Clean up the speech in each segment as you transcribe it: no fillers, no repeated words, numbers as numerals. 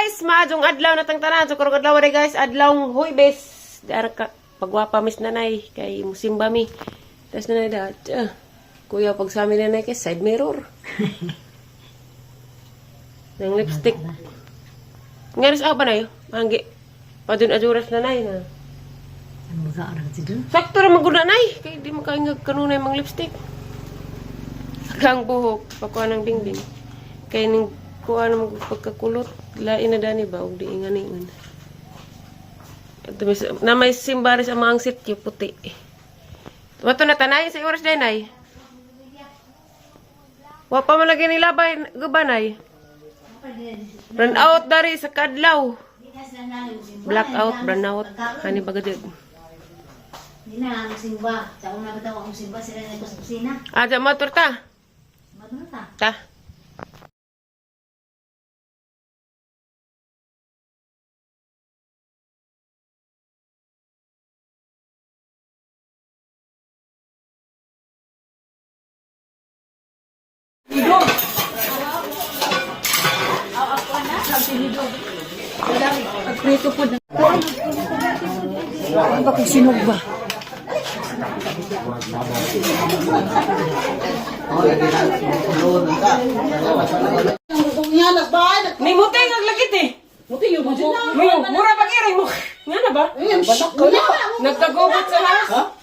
Guys, maadjong adlaw na tang tanan. So karong adlaw re guys, adlawng Huybes. Dara ka pagwapa mis nanay kay musimba mi. Tas nanay da. Ah, kuya pag sa amin nanay kay side mirror. Nang lipstick. Ngaris ako ba na yun? Manggi. Padun ajuras nanay na. Sakto ra man gud na nay. Kay di makaingag kanunay mang lipstick. Kang buhok, pakuha ng bingbing. Kay ning kuha na mag pagkakulot, lain na dani ba og di inganingan. Ato na may simbaris ang mga sityo puti. Wato na tanay sa oras day nay. Wa pa man lagi nilabay gubanay. Run out dari sa kadlaw. Blackout, run out. Hani ba gud? Hindi na, ang simba. Sa una ba ang simba, sila na sa kusina. Ah, dyan motor ta. Madun ta. Ta. May mutay ang lagit eh. Mutay yung mura pag iray mo. Nga na ba? Nagkagubot sa house.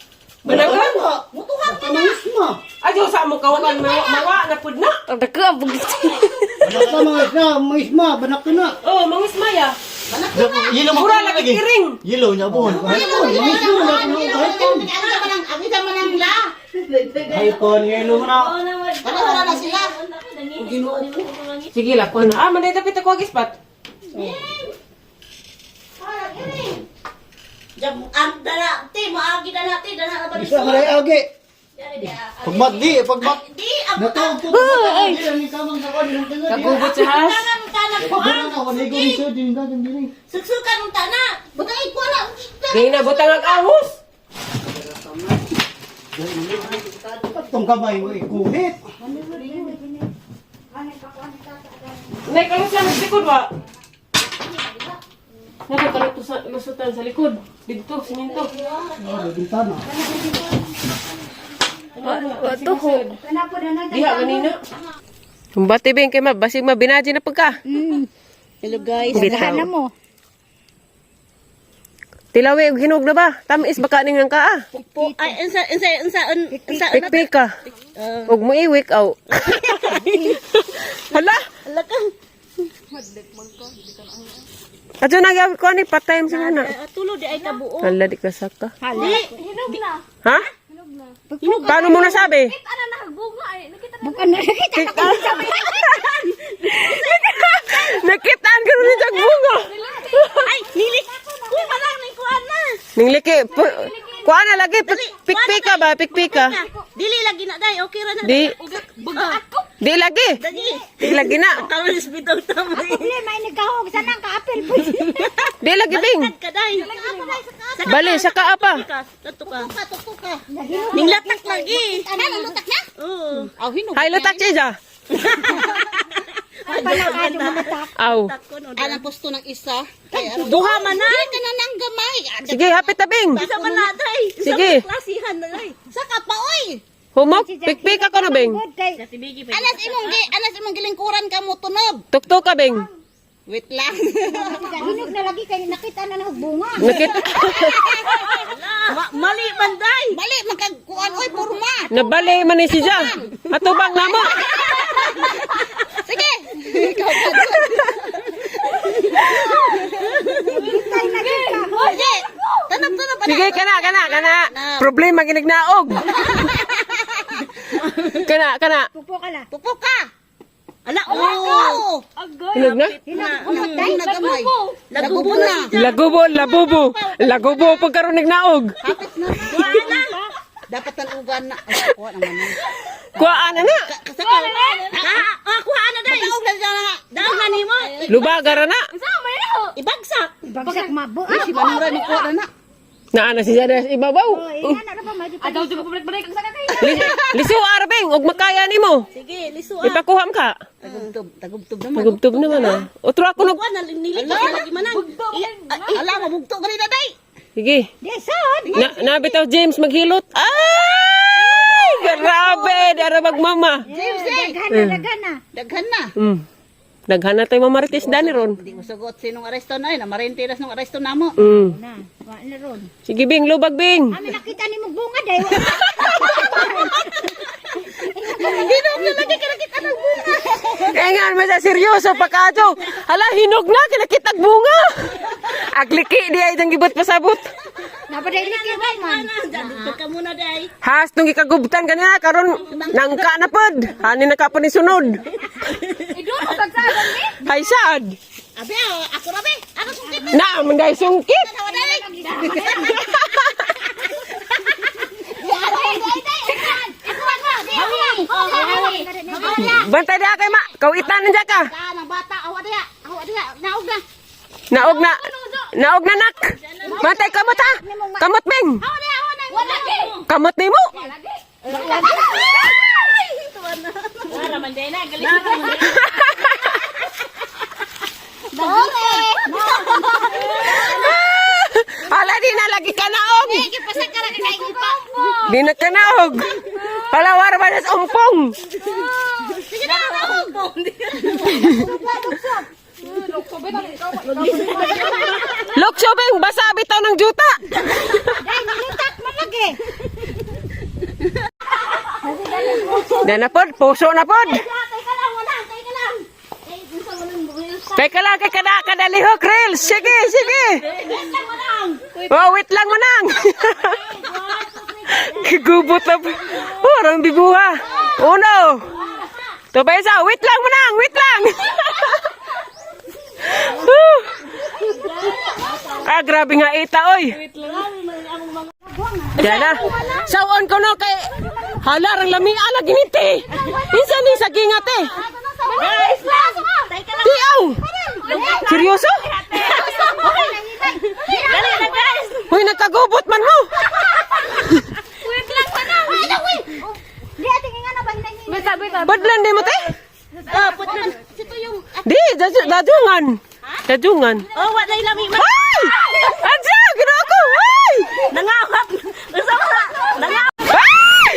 Banagan? Mutuhan ka na! Adyo sa mo kawan mawa na pud na. Banak na mga isna, mga isma, banak ka na. Oh, mangismaya. Yellow Mura lagi iring. Yellow niya bon. Mga isma, banak na. Ang isa man ang la! Icon, yellow mo na. Wala, wala na sila. Sige lang, kuha na. Ah, manday tapit ako ang ispat. Ang dala, ti, maagi dala, ti, dala na ba Isa ka rin, agi. Pagmat di, pagmat. Di, ang Natawag ko. Ay! Ang kamang sa kwan, yung tinga. Kagubot sa house. tangan tanang ko Pagmat na, wala ko ni sir, din ka, din din. Suksukan ang tana. Butang ikuha na. Gay na butang ang ahos. Itong kamay mo, ikuhit. Nay kalusan sa likod wa. Nay kalusan lusutan sa likod. Didto siminto. Oh, bintana. Wa tuho. Diha ganina. Bati beng kay ma basig mabinaji na pagka. Hello guys. Bitaw. Na mo. Tilawi og hinog na ba? Tamis baka ning nang kaa. Po, ay, unsa, unsa, unsa, unsa, Pikpika. Og muiwik aw. Hala. Hala ka. Adto na gyud ko ani patay mo sila na. Tulo di ay kabuo. Hala di ka saka. Di, hinog na. Ha? Paano mo nasabi? Ana nakagbunga ay. Nakita na. Bukan na nakita na Nakitaan ka rin yung bunga. Ay, nilik. Kuy malang ning kuan na. Ning liki, kuha na lagi, pikpika ba, pikpika. Dili lagi na day, okay ra na. Di, Buga ako. di lagi, Dali. di lagi na, Karon is bitaw tamay. Problema ay nagkahog sa nang kaapel po. di lagi bing. Ka day. Bali, sa kaa pa. Ka, kato ka. Ning latak lagi. Ano lutak na? Oo. Aw hinog. Hay, lutak siya. Aw. Anang gusto ng isa. Duha man na. Dili ka na nang gamay. Sige, hapit na bing. Isa man na day. Isa Sige. man klasihan na day. Saka pa oy. Humok, pikpika ko na bing. Kay Anas imong gi, anas imong gilingkuran ka mo tunob. Tuktok ka bing. Wait lang. hinog na lagi kay nakita na ng bunga. Nakit, Mali man day. Mali man kag kuan oy porma. nabali man ni siya. Atubang na mo. Sige. Tay na kita. Sige. Tanap tanap. Sige, kana, kana, kana. Problema ginignaog. Kana, kana. Pupo ka la. Pupok ka. Ala oh. Hinog na? Hinog Day nagamay. Lagubo na. Lagubo, labubo. Lagubo pagkaroon nagnaog. Hapit na. Dapat tanugan na. Ay, kuha naman. Kuhaan na na. Kasaka. Ah, kuha na day. Daog na na. Daog na nimo. Lubagara na. Ibagsak. Bagsak mabo. Si Manura ni kuha na na. Naa na siya sa ibabaw. Oh, ingan na ba madi pa. Adaw jud ko balik-balik ang saka kay. Liso arbeng og makaya nimo. Sige, liso ah. Ipakuha ka. Tagubtob, tagubtob naman. Magubtob naman ah. Otro ako nag Kuan na nilikot na lagi manang. Ala mabugto gani na day. Sige. Di sad. Na nabitaw James maghilot. Ay! Grabe, dara magmama. James eh. Daghan na, daghan na. Daghan na. Daghan na tayo mamarites dani ron. Hindi mo sugot sinong aresto na ay, namarente nas nung aresto namo. Na, wa na ron. Sige Bing, lubag Bing. Ami nakita nimo bunga dai. Hinog na lagi ka nakita ng bunga. Eh nga, may sa seryoso pa kadto. Hala, hinog na, kinakitag bunga. Agliki di ay dang gibot pasabot. Napaday liki ba man. Dito ka muna day. Has tong gikagubtan kanina karon nangka na pod. Hani na ka pa ni sunod. Hay sad. Abi, ah, ako ra be. Ako sungkit. Na manday sungkit. Tawa day. Bantay da kay ma. Kawitan na ka. Ang bata, awa diha. Awa diha. Naog na. Naog na. Naog na nak. Bantay kamot ha. Kamot Bing. Awa diha, awa na. Wala gi. Kamot nimo. Wala man day na, galing na. Hala di na lagi ka naog. Pasa ka ra kay upa. Di na ka naog. Hala war ba sa umpong. Sige na, naog. Lokso Bing, basa bitaw ng juta. Dai nilutak man lagi. Na pod, puso na pod. Teka lang, wala, teka lang. Eh, unsa walang reels. Teka lang, kay kada kadalihok reels. Sige, sige. Wait lang, walang. Oh, wait lang manang. Gigubot na. Oh, arang bibuha. Uno. Tubay isa, wait lang manang, wait lang. Whew. Ah, grabe nga ita, oy. Yan na. Sawon ko no kay hala rang lami ala giniti. Insa ni sa gingat eh. Guys, lang. Teka lang. Tiaw. Seryoso? Dali na, guys. Hoy, nagkagubot man mo. Wait lang, manang. Ay, wait. Di ating ingan na ba hinay. Badlan di mo te? Ah, putlan. Sito yung Di, dadungan. Dadungan. Oh, wala yung lami man. Ay! Adya, ginawa ko. Ay! Nangawat. Unsa man? Nangawat. Ay!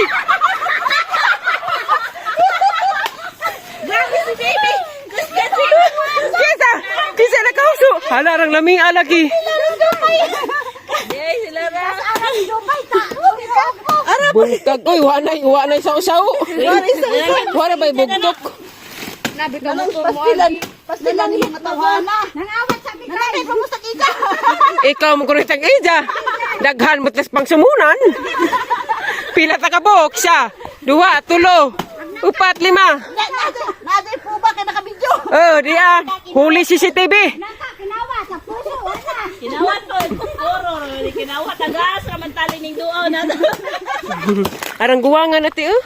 Grabe si baby. Gusto si. Kisa, kisa nakauso. Hala rang lami alagi. Buntag oy, wanay, wanay sa usaw. Wala bay bugtok. Pastilan. Pastilan ni mga tawhana. Nangawat sabi kay. Nanay pamustak ika. Ikaw mo kuritang ija. Daghan mo tas pangsumunan. Pila ta ka buok siya. Duha, tulo, upat, lima. Nade po ba kay nakabidyo? Oh, di ah. Huli CCTV. Nangka kinawa sa puso wala. Kinawat ko, horror. Kinawat tagas raman tali ning duo na. Arang guwangan ati oh.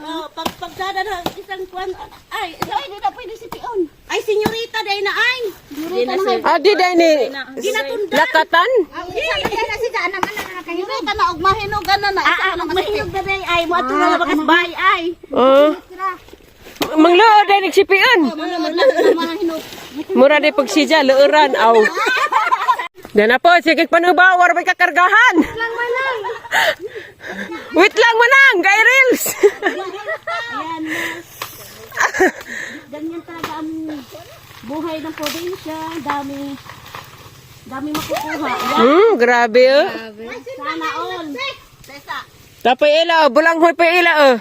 Oh, pag pagdada na isang kwan ay, ay di na pwede si Pion. Ay, senyorita day na ay. Senyorita na ay. Ah, di dai ni Ginatundan. lakatan. Sa na si daan naman na kayo. Senyorita na og mahinog na na. Isa na mahinog na day ay mo ato na bakas bay ay. Oh. Mangluod dai nagsipian. Mahinog. Mura di pagsidya, leuran aw. Dana po, sige panuba, war may kakargahan. Wait lang manang, kay Reels. Ayan, mas. Ganyan talaga ang buhay ng probinsya. Dami, dami makukuha. Ayan, Grabe oh. sana all. Tapay ila, oh, bulanghoy pa ila oh.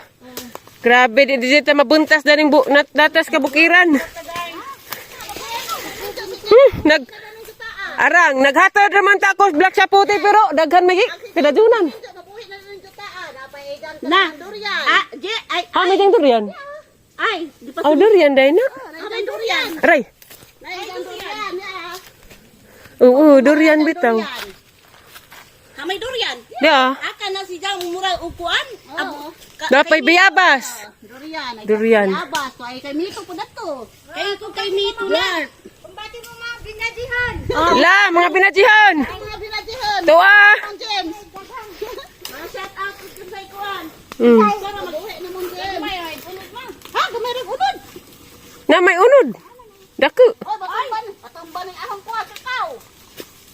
Grabe, di di ta mabuntas na ning bu nat, natas kabukiran. Nag Arang, naghatod raman ta ako black sa puti pero daghan may pinadunan. Na, ah, je, ay, Ha, may ding durian. ay, di pa Oh, durian dai na. Ay, durian. Aray. Ay, durian. Oo, durian bitaw. Kamay durian. Di ah. Aka na si Jang mura upuan. Abo. Napay biyabas. Durian. Ay, Durian. Abas. So, ay kay Mito po na to. Kay ko kay Mito na. Kumbati mo mga binadihan. La, mga binajihan. Mga binatihan. Tuwa. Ang Sana mag-uwi na mong din. Ha, gamay rin unod. Na may unod. Dako. Oh, batumban. Batumban ang ahong kuha kakao.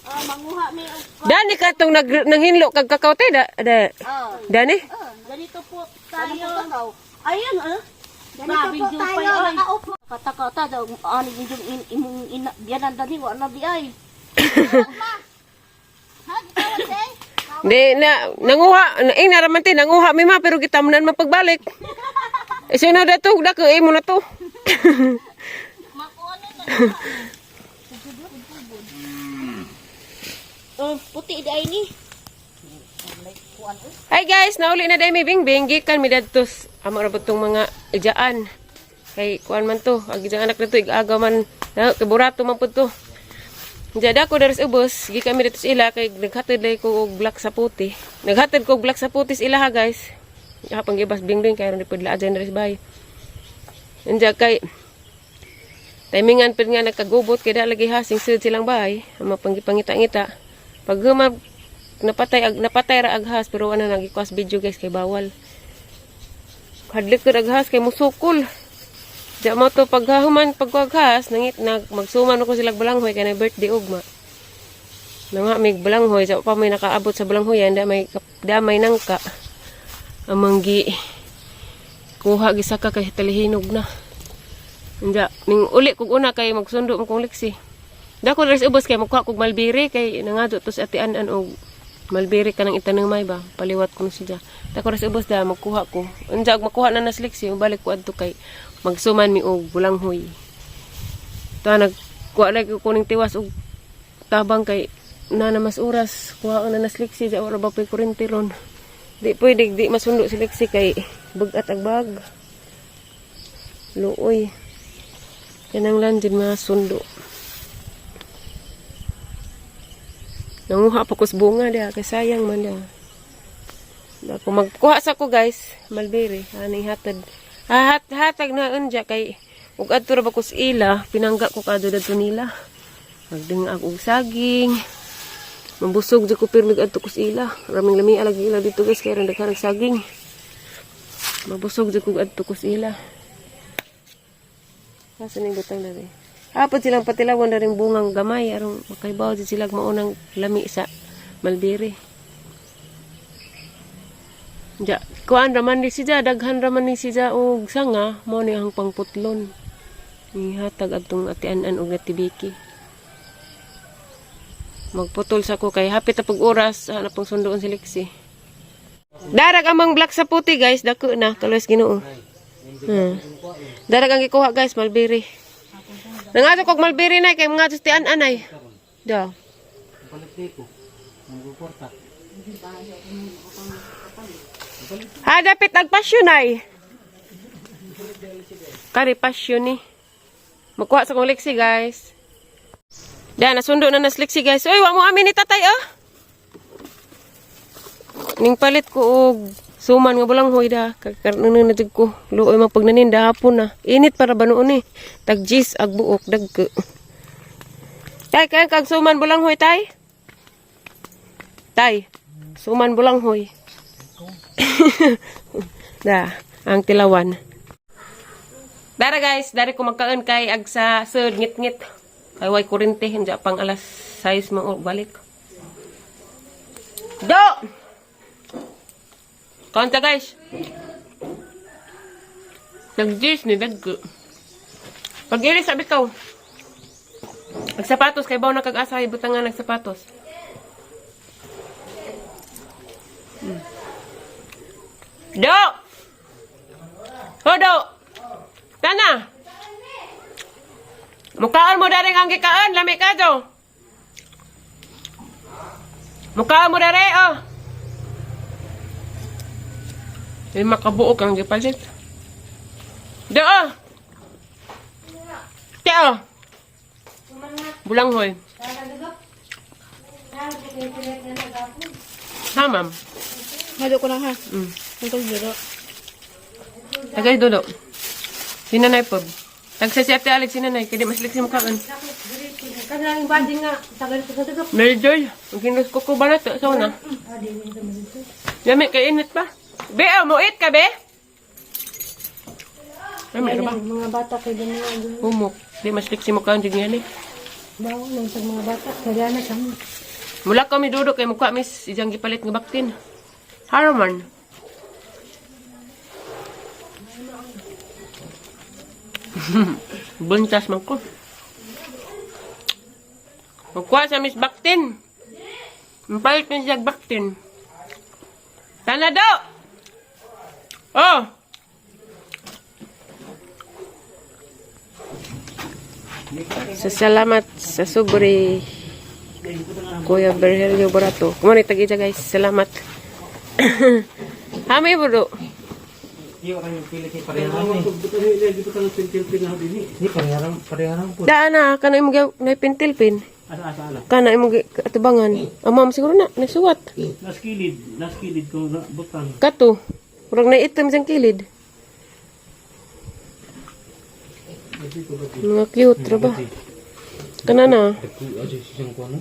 Ah, manguha mi og Dani ka tong nag nanghinlo kag kakao te da, da. Oh. Dani. Ganito po tayo. Ayun, ah. Ganito po tayo, nakaupo. Katakata daw, ani yung imong ina, biyanan dani, wa na di ay. Ha, gitawag day? Di na nanguha na eh, naraman te nanguha mi ma pero gitamnan man pagbalik. Eh sunod na to dako eh mo na to. Makuha na na. Oh, puti di ay ni. Hi guys, nauli na dahil mi Bingbing gikan mi dadto amo ra tong mga ijaan. Kay kuan man to, ag ijang anak nito igaga man na kay burato man pud to. Diya ko daris ubos, gikan mi didto sa ila kay naghatid lay ko og black sa puti. Naghatid ko og black sa puti sa ila ha guys. Hapang gibas Bingbing kay aron di pud laad dyan daris bay. Diya kay timingan pud nga nagkagubot kay da lagi hasing sud silang bahay, amo panggipangita-ngita. Pag huma napatay ag napatay ra aghas pero wala na nagikuas video guys kay bawal. Hadlok ra aghas kay musukol. Diya mo to paghahuman pagkaghas nangit nag magsuman ko sila balanghoy kay na birthday ugma. Nanga mig balanghoy sa pa may nakaabot sa balanghoy da may da may nangka. Amang gi kuha gisaka kay talihinog na. Anja, ning uli kog una kay magsundo mo kong liksi. Dako diri sa ubos kay magkuha kog malbiri kay nangado to sa atian an og malbiri kanang itanumay ba paliwat ko na siya. Dako diri sa ubos da magkuha ko. Unja og makuha na nas liksi balik ko adto kay magsuman mi og bulanghoy. Ta nagkuha lagi ko kuning tiwas og tabang kay na na mas oras kuha na nas liksi sa ora ba pay kurente ron. Di pwede di masundo si liksi kay bag-at ag bag. Luoy. Yan ang lan din mga sundo. Nanguha pa ko sa bunga dia, kay sayang man dia. Ako magkuha sa ko guys, malbiri, ani hatad. Hat hatag na unja kay ug adto ra ba ko sa ila, pinangga ko kadto dadto nila. Magdungag og saging. Mabusog jud ko pirmi adto ko sa ila. Raming lami lagi ila dito guys kay ron daghan og saging. Mabusog jud ko adto ko sa ila. Asa ning butang dali? Hapon silang patilawan na rin bungang gamay aron makaibaw di sila maunang lami sa malbiri. Ja, kuan raman ni siya, daghan raman ni siya og sanga, mao ni ang pangputlon. Ihatag adtong atian-an og natibiki. Magputol sa ko kay hapit na pag oras, hanap pang sundoon si Lexi. Darag amang black sa puti guys, dako na kalos Ginoo. Darag ang gikuha guys, malbiri. Nangato kog malbiri na kay mga ti an-anay. Da. Palit ko. Nagkukorta. Ha, dapit ang pasyon ay. Kari pasyon ni. Magkuha sa kong liksi, guys. Da, nasundo na nas liksi, guys. Uy, wa mo amin ni tatay, oh. Ning palit ko og suman nga bulanghoy da. Kakarno na jud ko. Luoy man pagnaninda hapon na. Init para ba noon eh. Tag jis ag buok dagko. Tay, kay kag suman bulanghoy tay. Tay, suman bulanghoy. Da, ang tilawan. Dara guys, dari ko magkaon kay ag sa sud ngit-ngit. Kay way kurente hinja pang alas 6 mo balik. Do. Kaunta guys. Nag-juice ni dagko. Pag ilis sabi ko. Nagsapatos kay baw na kag-asa ibutangan nagsapatos. Do! Ho, do! Tana! Mukaan mo daring ang gikaan, lami ka do. Mukaan mo dare, oh. Lima kabuok ang gipalit. Do, oh. Te, oh. Bulanghoy. Ha, ma'am. Mado ko lang ha. Ang duro. Tagay dulo. Sinanay po. Tagsa si Ate Alex sinanay. Kaya di mas liksi mukhaan. Kanang body nga tagal ko sa dugop. Mary Joy. Ang kinos ko ko ba na to? Sa una. Yami, kay init pa. Be, oh, muit ka, be? Ay, may ba? Mga bata kay ganyan. Humok. Di mas liksi mo kaon yan eh. Bawo lang sa mga bata. Kaya na siya. Mula kami dudok kay mukha miss ijang gipalit nga baktin. Haraman. Buntas man ko. Mukha sa Miss Baktin. Mpalit mi siya baktin. Sana do! Oh! Sa salamat sa sobre. Kuya Berhelio Borato. Kumani tagija guys. Salamat. Hami bro. Iyo kayo pili kay pareharan eh. Hindi pareharan, pareharan po. Daan na kana imong na pintilpin. Kana imong atubangan. Amam siguro na nasuwat. Nas kilid ko na butang. Kato. Murag na itom sang kilid. Mga cute ra ba? Kana na. Dagko aja siyang kuno.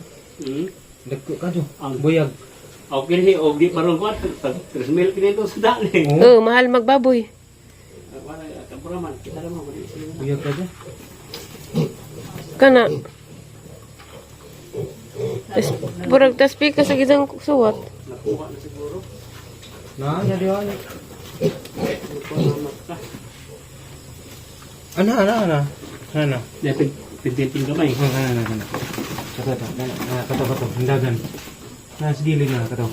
Dagko ka jo. Buyag. Okay ni og di parang ko 3,000 kini to sa dali. Oh, mahal magbaboy. Wala kapura man kita ra mo kuni. Buyag ka jo. Kana. Tas murag tas pika sa gidang suwat. Nakuha na siguro. Na, ya di wala. Nakuha na mata. Ana ana ana. Ana. Di pintil gamay. Ana ana ana. Kato to. Na kato kato. Hindagan. Na sa gilid na kato.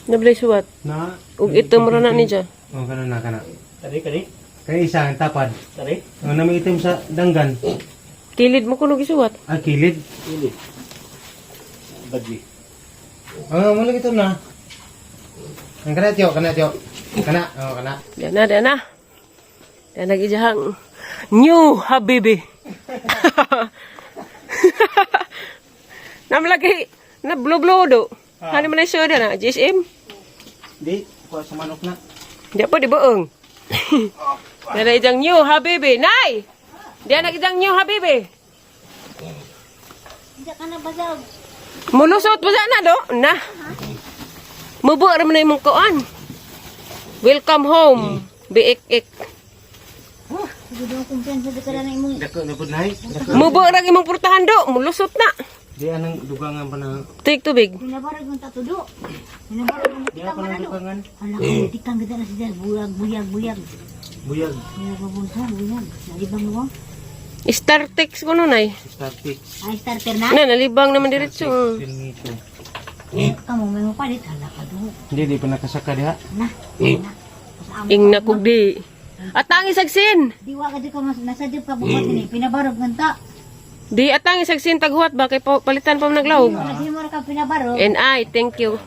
Nablay suwat. Na. Ug itom ra na ni siya. Oh, kana na kana. Tari kani. Kay isa ang tapad. Tari. Ang nami itim sa danggan. Kilid mo kuno gisuwat. Ah, kilid. Ini. Badji. Ah, mula ito na. Ang kana tiyo, kana tiyo. Kana, oh kana. Diyan na, diyan na. Diyan na gijahang new habibi. Namlagi, na blue blue do. Ano man na siya na, GSM. Di, kuha sa manok na. Di pa, di boong. Diyan na ijang new habibi. Nay! Diyan na ijang new habibi. Hindi ka na basag. Mulusot ba na do? Na. Mubo ra man na imong kuan. Welcome home. Biik-ik. Siguro ang kumpiyansa di ka na imong Dako na pud nay. Dako. Mubo ra imong purtahan do. Mulusot na. Di anang dugangan pa na. Tuig tubig. Pinabarag ng tatudo. Pinabarag ng Di tikang pa na nang do. dugangan. Hala ka, tikang kita na siya. Buyag, buyag, buyag. Buyag. Buyag, buyag, buyag. Nalibang mo? Startex ko nun ay. Static. Ay, starter na? Na, nalibang naman diretso. Silmito. Kamu, may mupalit. Hala ka do. Hindi, di pa nakasaka diha. Na, na. Mas amo Ing na kog di. Atang isagsin. Diwa ka di ka mas nasa di pa bukat ni pinabarog ng ta. Di atang isagsin taghuwat ba kay palitan pa man naglawog. Nagsimura ka pinabarog. And I thank you.